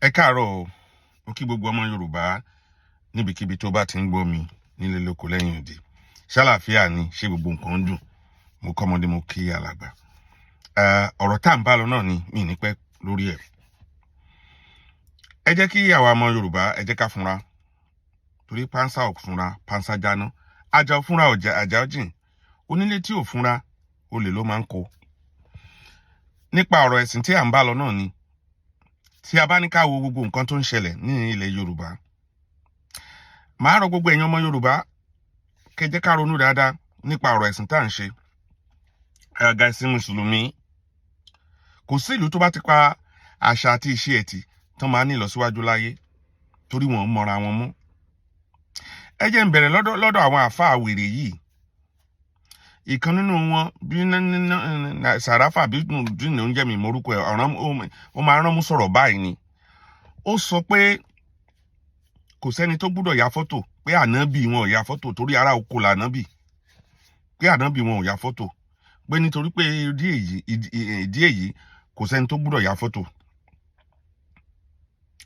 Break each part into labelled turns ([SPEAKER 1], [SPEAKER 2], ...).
[SPEAKER 1] Ẹ káàárọ̀ o. Mo kí gbogbo ọmọ Yorùbá níbikíbi tó bá ti ń gbọ́ mi nílé lóko lẹ́yìn òdì. Ṣàlàáfíà ni, ṣé gbogbo nǹkan ń dùn? Mo kọ́mọdé, mo kí alàgbà. Ọ̀rọ̀ tá à ń bá lọ náà ni mi ní pẹ́ lórí ẹ̀. Ẹ jẹ́ kí àwa ọmọ Yorùbá, ẹ jẹ́ ká fúnra, torí pánsá ò fúnra, pánsá jáná. Ajá ò fúnra, ọjà àjà jìn. Onílé tí ò fúnra, olè ló máa ń kó. Nípa ọ̀rọ̀ ẹ̀sìn tí à ń bá lọ náà ni, tí a bá ní ká wo gbogbo nǹkan tó ń ṣẹlẹ̀ ní ilẹ̀ Yorùbá, màá rọ gbogbo ẹ̀yin ọmọ Yorùbá kẹ́ jẹ́ ká ronú dáadáa nípa ọ̀rọ̀ ẹ̀sìn tá à ń ṣe. Àgàgà ẹ̀sìn Mùsùlùmí, kò sí ìlú tó bá ti pa àṣà àti ìṣe ẹ̀tì tán máa ní ìlọsíwájú láyé, torí wọn ń mọra wọn mú. Ẹ jẹ́ ń bẹ̀rẹ̀ lọ́dọ̀ àwọn àáfàá wèrè yìí. Ìkan nínú wọn bí Sàràfà bí dùn ní oúnjẹ mi morúkọ ẹ̀ ọ̀ràn, ó máa rán mú sọ̀rọ̀ báyìí ni. Ó sọ pé kò sẹ́ni tó gbúdọ̀ ya fọ́tò, pé ànábì wọn ò ya fọ́tò torí ará oko lànábì, pé ànábì wọn ò ya fọ́tò, pé nítorí pé ìdí èyí kò sẹ́ni tó gbúdọ̀ ya fọ́tò.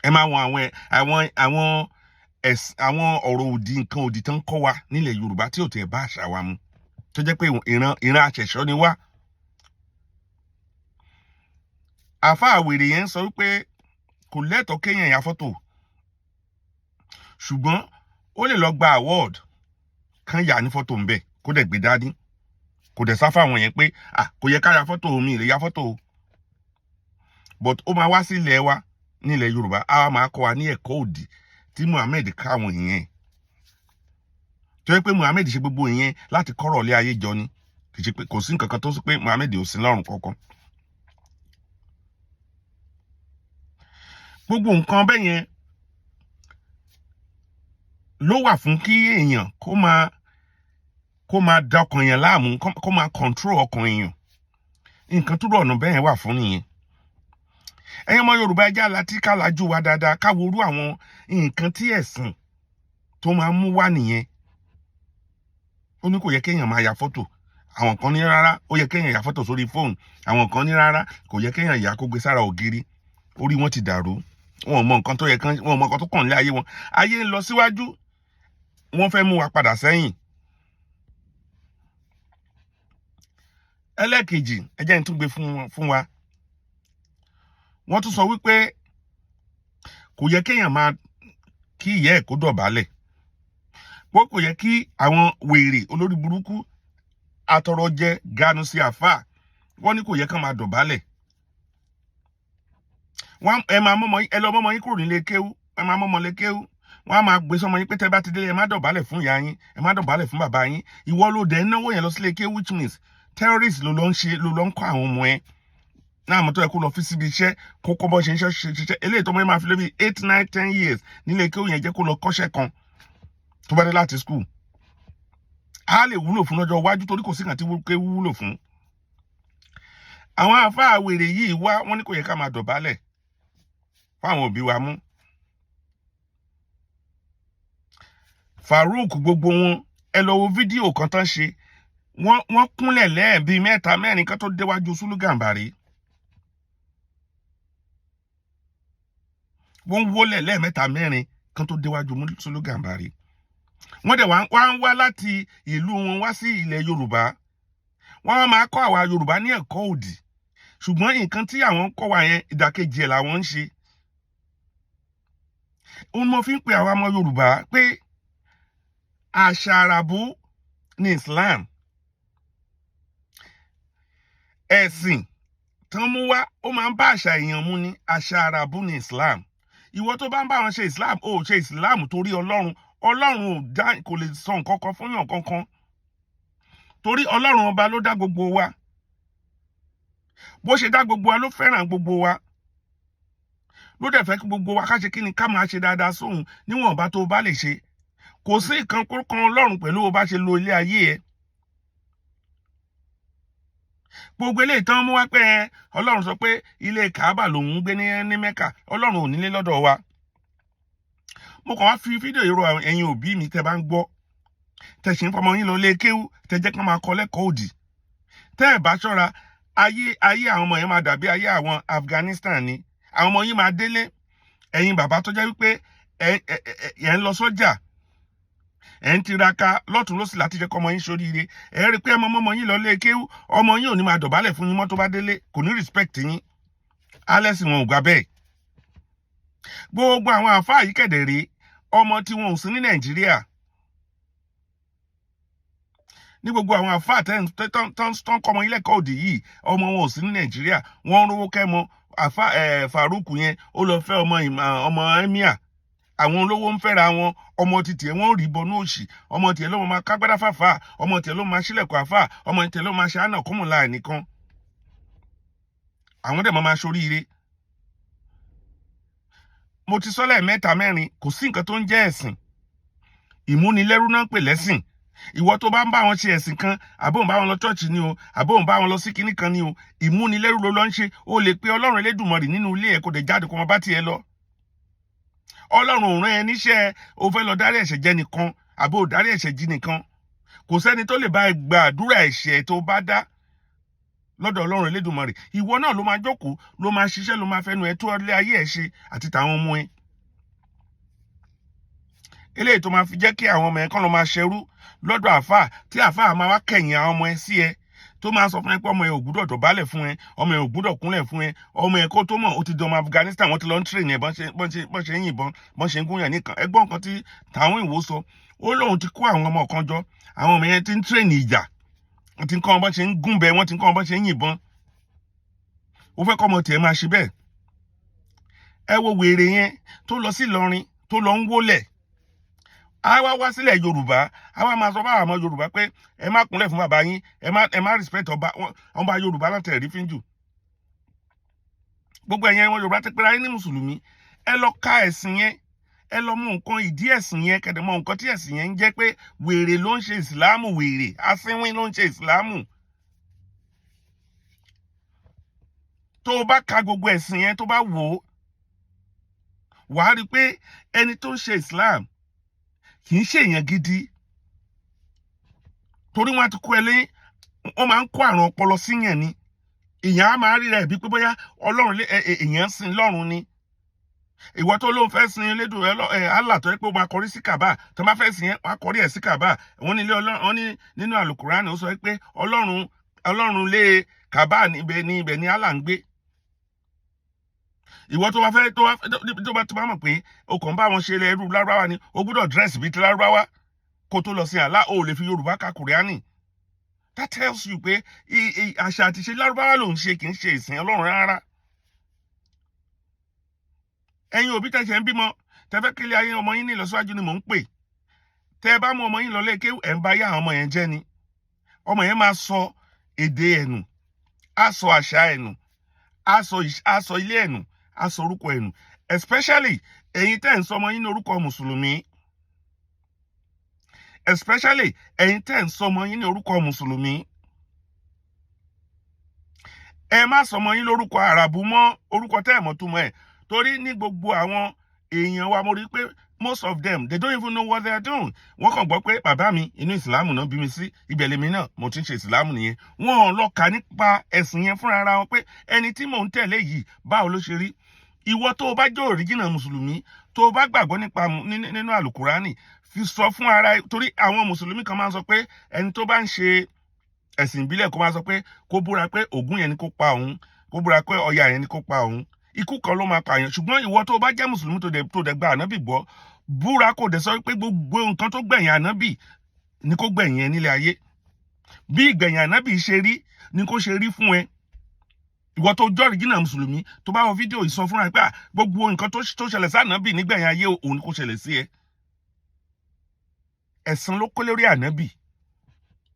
[SPEAKER 1] Ẹ máa wọn àwọn ọ̀rọ̀ òdì, nǹkan òdì tó ń kọ́ wa nílẹ̀ Yorùbá tí ò tẹ̀ bá àṣà wa mu, tó jẹ́ pé ìran àṣẹ̀ṣọ́ ni wá. Àáfàá wèrè yẹn sọ wípé kò lẹ́tọ̀ọ́ kéèyàn ya fọ́tò, ṣùgbọ́n ó lè lọ gba award kan, yà ní fọ́tò ń bẹ̀, kó dẹ̀ gbé dání, kò dẹ̀ sá fáwọn yẹn pé ah, kò yẹ ká ya fọ́tò, mi lè ya fọ́tò. But ó máa wá sí ilẹ̀ wa nílẹ̀ Yorùbá, á máa kọ́ wa ní ẹ̀kọ́ òdì tí Muhammed káwọn yẹn, tó yẹ pé Muhammed ṣe gbogbo ìyẹn láti kọ́rọ̀ ilé ayé jọ ni. Kì í ṣe pé kò sí nǹkan kan tó sọ pé Muhammed ò sí lọ́run kankan. Gbogbo nǹkan bẹ́ẹ̀ yẹn ló wà fún kí èèyàn kó máa da ọkàn yẹn láàmú, kó máa control ọkàn èèyàn. Nǹkan tó rọ̀ ọ̀nà bẹ́ẹ̀ yẹn wà fún nìyẹn. Ẹ̀yin ọmọ Yorùbá, ẹjẹ́ aláti ká lajú wa dáadáa, ká wo irú àwọn nǹkan tí ẹ̀sìn tó máa ń mú wá nìyẹn. Ó ní kò yẹ kéèyàn máa ya fọ́tò. Àwọn kan ní rárá, ó yẹ kéèyàn ya fọ́tò sórí fóònù. Àwọn kan ní rárá, kò yẹ kéèyàn yà, kó gbé sára ògiri. Orí wọn ti dàrú, wọn ò mọ nǹkan tó yẹ kán, wọn ò mọ nǹkan tó kàn lé ayé wọn. Ayé ń lọ síwájú, wọ́n fẹ́ mú wa padà sẹ́yìn. Ẹlẹ́ẹ̀kejì, ẹ jẹ́ n tún gbé fún wa. Wọ́n tún sọ wípé kò yẹ kéèyàn máa kí ìyá ẹ̀ kó dọ̀bálẹ̀, pé kò yẹ kí àwọn wèrè olórí burúkú atọrọjẹ ganu sí àfáà, wọ́n ní kò yẹ kán máa dọ̀bálẹ̀. Wọ́n ẹ máa mọ́mọ́, ẹ lọ mọ́mọ́ yín kúrò nílé kéwú, ẹ máa mọ́mọ́ lé kéwú. Wọ́n á máa gbé sọmọ yín pé tẹ́ bá ti délé, ẹ má dọ̀bálẹ̀ fún ìyá yín, ẹ má dọ̀bálẹ̀ fún bàbá yín. Ìwọ ló dẹ̀ ń náwó yẹn lọ sílé kéwú, which means terrorist ló lọ ń ṣe, ló lọ ń kọ́ àwọn ọmọ ẹ náà. Mọ́tò ẹ kó lọ fi síbi iṣẹ́, kó kọ́ bọ́ ṣe ń ṣe ṣiṣẹ́. Eléyìí tó mọ́ ẹ máa fi lé bí 8, 9, 10 years nílé kéwú yẹn, jẹ́ kó lọ kọ́ṣẹ́ kan tó bá dé láti school, á lè wúlò fún lọ́jọ́ iwájú, torí kò sí kan tí kéwú wúlò fún. Àwọn àfáà wèrè yìí wá, wọ́n ní kò yẹ ká máa dọ̀bálẹ̀ fáwọn òbí wa mú. Farouk, gbogbo wọn, ẹ lọ wo fídíò kan tán ṣe, wọ́n kúnlẹ̀ lẹ́ẹ̀bí mẹ́ta mẹ́rin kan tó déwájú Sùlù Gàmbàrí. Wọ́n wólẹ̀ lẹ́ẹ̀mẹ́ta mẹ́rin kan tó déwájú Sùlù Gàmbàrí. Wọ́n dẹ̀ wá ń wá láti ìlú wọn wá sí ilẹ̀ Yorùbá, wọ́n wá máa kọ́ àwa Yorùbá ní ẹ̀kọ́ òdì, ṣùgbọ́n nǹkan tí àwọn ń kọ́ wa yẹn, ìdàkejì ẹ̀ làwọn ń ṣe. Òun mo fi ń pe àwa ọmọ Yorùbá pé àṣà àràbù ní Islam. Ẹ̀sìn tán mú wá, ó máa ń bá àṣà èèyàn mu ní. Àṣà àràbù ní Islam. Ìwọ tó bá ń bá wọn ṣe Islam, ó ṣe Islam torí Ọlọ́run. Ọlọ́run ò dá, kò lè sọ nǹkan kan fún yàn kankan, torí Ọlọ́run ọba ló dá gbogbo wa. Bó ṣe dá gbogbo wa, ló fẹ́ràn gbogbo wa, ló dẹ̀ fẹ́ kí gbogbo wa ká ṣe kí ni, ká máa ṣe dáadáa sóhun níwọ̀nba tó bá lè ṣe. Kò sí ìkan kan Ọlọ́run pẹ̀lú bó bá ṣe lo ilé ayé ẹ. Gbogbo eléyìí tán mú wá pé Ọlọ́run sọ pé ilé Kàábà lòun ń gbé ní Mẹ́kà, Ọlọ́run ò nílé lọ́dọ̀ wa. Mo kàn wá fi fídíò yìí rọ ẹ̀yin òbí mi tẹ́ bá ń gbọ́, tẹ́ ṣe ń fọmọ yín lọ lé kéwú, tẹ́ jẹ́ kán máa kọ́ lẹ́kọ̀ọ́ òdì. Tẹ́ ẹ̀ bá ṣọ́ra, ayé àwọn ọmọ yẹn máa dàbí ayé àwọn Afghanistan ni. Àwọn ọmọ yín máa délé. Ẹ̀yin bàbá tó jẹ́ wípé ẹ ń lọ sọ́jà, ẹ ń tiraka lọ́tún lọ́sì láti jẹ́ kọ́mọ yín ṣoríire, ẹ rí i pé ọmọ yín lọ lé kéwú, ọmọ yín ò ní máa dọ̀bálẹ̀ fún yín mọ́. Tó bá délé, kò ní respect yín, alẹ́sìn wọn ò gbà bẹ́ẹ̀. Gbogbo àwọn àáfàá yìí kẹ̀dẹ̀ rèé, ọmọ tí wọn ò sí ní Nàìjíríà ní gbogbo àwọn àáfàá tẹ́ tó ń kọ́ ọmọ yín lẹ́kọ̀ọ́ òdì yìí, ọmọ wọn ò sí ní Nàìjíríà. Wọ́n ń rówó kẹ́mọ. Àfa Farouk yẹn, ó lọ fẹ́ ọmọ emir. Àwọn olówó ń fẹ́ra wọn. Ọmọ títì ẹ̀, wọ́n rí bọnú òṣì. Ọmọ tiẹ̀ ló máa kágbádá fàfà, ọmọ tiẹ̀ ló máa ṣílẹ̀kùn àfà, ọmọ tiẹ̀ ló máa ṣe àná kọ́mọ̀lá nìkan. Àwọn dẹ̀ máa ṣoríire. Mo ti sọ lẹ́ẹ̀mẹ́ta mẹ́rin, kò sí nǹkan tó ń jẹ́ ẹ̀sìn. Ìmúnilẹ́rú náà ń pè lẹ́sìn. Ìwọ tó bá ń bá wọn ṣe ẹ̀sìn kan, àbó ń bá wọn lọ church ni o, àbó ń bá wọn lọ sí kinní kan ni o, ìmúnilẹ́rú ló lọ ń ṣe. O lè pe Ọlọ́run Elédùmarè nínú ilé ẹ̀, kó dẹ̀ jáde, kó máa bá tiẹ̀ lọ. Ọlọ́run ò rán ẹ níṣẹ́ o fẹ́ lọ dárí ẹ̀ṣẹ̀ jẹ nìkan, àbó ò dárí ẹ̀ṣẹ̀ jí nìkan. Kò sẹ́ni tó lè bá ẹ gba àdúrà ẹ̀ṣẹ̀ tó bá dá lọ́dọ̀ Ọlọ́run Elédùmarè. Ìwọ náà ló máa jókòó, ló máa ṣiṣẹ́, ló máa fẹ́nu ẹ tó ilé ayé ẹ ṣe àti tàwọn ọmọ ẹ. Eléyìí tó máa fi jẹ́ kí àwọn ọmọ ẹ kán lọ máa ṣerú lọ́dọ̀ àáfàá, tí àáfàá máa wá kẹ̀yìn àwọn ọmọ ẹ sí ẹ, tó máa sọ fún ẹ pé ọmọ ẹ ò gbúdọ̀ dọ̀bálẹ̀ fún ẹ, ọmọ ẹ ò gbúdọ̀ kúnlẹ̀ fún ẹ. Ọmọ ẹ, kó tó mọ̀, ó ti di ọmọ Afghanistan. Wọ́n ti lọ ń train ẹ bọ́n ṣe ń yìnbọn, bọ́n ṣe ń gúnyàn nìkan. Ẹgbọ́n kan tí tàwọn ìwò sọ, ó lóun ti kó àwọn ọmọ kan jọ, àwọn ọmọ yẹn ti ń train ìjà, wọ́n ti ń kọ́ wọn bọ́n ṣe ń gúnbẹ, wọ́n ti ń kọ́ wọn bọ́n ṣe ń yìnbọn. Ó fẹ́ kọ́ ọmọ tiẹ̀ máa ṣe bẹ́ẹ̀. Ẹ wo wèrè yẹn tó lọ sí Ìlọrin, tó lọ ń wólẹ̀. A wá wá sílẹ̀ Yorùbá, a wá máa sọ fáwọn ọmọ Yorùbá pé ẹ má kúnlẹ̀ fún bàbá yín, ẹ má respect ọba. Ọba Yorùbá láti ẹ̀rí fíjù. Gbogbo ẹ̀yẹn wọn Yorùbá ti pera yín ní mùsùlùmí, ẹ lọ ka ẹ̀sìn yẹn, ẹ lọ mọ nǹkan ìdí ẹ̀sìn yẹn, kẹ̀dẹ̀ mọ nǹkan tí ẹ̀sìn yẹn ń jẹ́, pé wèrè ló ń ṣe ìsìláàmù, wèrè asínwín ló ń ṣe ìsìláàmù. Tó o bá ka gbogbo ẹ̀sìn yẹn, tó bá wò ó, wàá rí i pé ẹni tó ń ṣe Islam kì í ṣe èèyàn gidi, torí wọn ti kó ẹ lé, wọn máa ń kó àrùn ọpọlọ síyàn ni. Èèyàn á máa ríra ẹ̀ bí pé bóyá Ọlọ́run èèyàn ń sin lọ́run ni. Ìwọ tó ló ń fẹ́ sin Elédùn ẹ, Allah, tó yẹ pé ó máa kọrí sí Kàbá, tó bá fẹ́ sìn yẹn, wàá kọrí ẹ̀ sí Kàbá. Wọ́n ní ilé Ọlọ́run, wọ́n ní nínú Àlùkùránì, ó sọ pé Ọlọ́run lé Kàbá níbẹ̀ ní ibẹ̀ ní Allah ń gbé. Ìwọ tó bá fẹ́ tó bá mọ̀ pé o kàn ń bá wọn ṣe ẹrú lárúbáwá ni, o gbúdọ̀ dress bíi ti lárúbáwá kó tó lọ sí Allah. O ò lè fi Yorùbá ka Kùránì. That tells you pé àṣà àti ìṣe lárúbáwá ló ń ṣe, kì í ṣe ìsìn Ọlọ́run rárá. Ẹ̀yin òbí tẹ̀sẹ̀ ń bímọ, tẹ́fẹ́ kílẹ̀ ayé ọmọ yín ní ìlọsíwájú ni mò ń pè. Tẹ́ ẹ bá mú ọmọ yín lọ léèké, ẹ̀ ń bá yá àwọn ọmọ yẹn jẹ́ ni. Ọmọ yẹn máa sọ èdè ẹ̀nù, á sọ àṣà ẹ̀nù, á sọ ilé ẹ̀nù, á sọ orúkọ ẹ̀nù. Especially ẹ̀yin tẹ́ ń sọ ọmọ yín ní orúkọ mùsùlùmí, especially ẹ̀yin tẹ́ ń sọ ọmọ yín ní orúkọ mùsùlùmí, ẹ má sọ ọmọ yín lórúkọ àràbù mọ́, orúkọ tẹ́ ẹ̀ mọ̀ túmọ̀ ẹ̀. Torí ní gbogbo àwọn èèyàn wa, mo rí i pé most of them, they don't even know what they are doing. Wọ́n kàn gbọ́ pé bàbá mi, inú ìsìlámù náà bí mi sí, ibẹ̀ lèmi náà mo ti ń ṣe ìsìlámù nìyẹn. Wọ́n ò lọ kà nípa ẹ̀sìn yẹn fúnra ara wọn pé ẹni tí mò ń tẹ̀lé yìí, báwo ló ṣe rí. Ìwọ tó o bá jẹ́ original mùsùlùmí, tó o bá gbàgbọ́ nípa nínú àlùkùránì, fi sọ fún ara ẹ. Torí àwọn mùsùlùmí kan máa ń sọ pé ẹni tó bá ń ṣe ẹ̀sìn ìbílẹ̀, kó máa sọ pé kó búra pé Ògún yẹn ni kó pa òun, kó búra pé Ọya yẹn ni kó pa òun, ikú kan ló máa pààyàn. Ṣùgbọ́n ìwọ tó bá jẹ́ mùsùlùmí, tó dẹ̀ gba ànábì gbọ́, búra, kó dẹ̀ sọ pé gbogbo nǹkan tó gbẹ̀yìn ànábì ni kó gbẹ̀yìn ẹ nílé ayé. Bí ìgbẹ̀yìn ànábì ṣe rí ni kó ṣe rí fún ẹ. Ìwọ tó jọ́ original mùsùlùmí, tó bá wọ fídíò yìí, sọ fúnra ẹ pé gbogbo nǹkan tó ṣẹlẹ̀ sí ànábì nígbẹ̀yìn ayé, òun ni kó ṣẹlẹ̀ sí ẹ. Ẹ̀san ló kó lórí ànábì,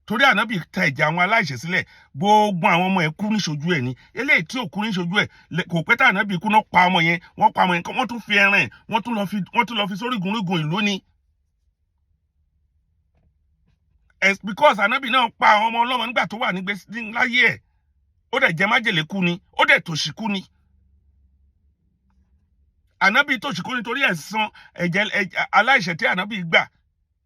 [SPEAKER 1] torí ànábì ta ẹ̀jẹ̀ àwọn aláìṣẹ̀ sílẹ̀. Gbogbo àwọn ọmọ ẹ̀ kú níṣojú ẹ̀ ni. Eléyìí tí ò kú níṣojú ẹ̀, kò pẹ́ tá ànábì kú náà pa ọmọ yẹn. Wọ́n pa ọmọ yẹn, wọ́n tún fi ẹran ẹ̀, wọ́n tún lọ fi sórí gunrígun ìlú ni. Because ànábì náà pa àwọn ọmọ ọlọ́mọ nígbà tó wà ní láyé ẹ̀, ó dẹ̀ jẹ májèlé kú ni, ó dẹ̀ tòṣì kú ni. Ànábì tòṣì kú nítorí ẹ̀san ẹ̀jẹ̀ aláìṣẹ̀ tí ànábì gbà,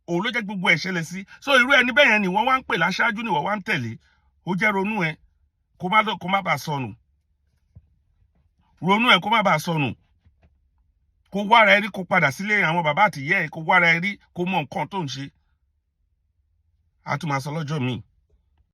[SPEAKER 1] òun ló jẹ́ gbogbo ẹ̀ ṣẹlẹ̀ sí. So irú ẹni bẹ́ẹ̀ yẹn ni wọ́n wá ń pè láṣáájú, ni wọ́n wá ń tẹ̀lé. Ó jẹ́ ronú ẹ kó má bàa sọnù. Ronú ẹ kó má bàa sọnù. Kó wára ẹ rí, kó padà sílé àwọn bàbá àtìyẹ́ ẹ, kó wára ẹ rí, kó mọ nǹkan tó ń ṣe. A tún máa sọ lọ́jọ́ míì.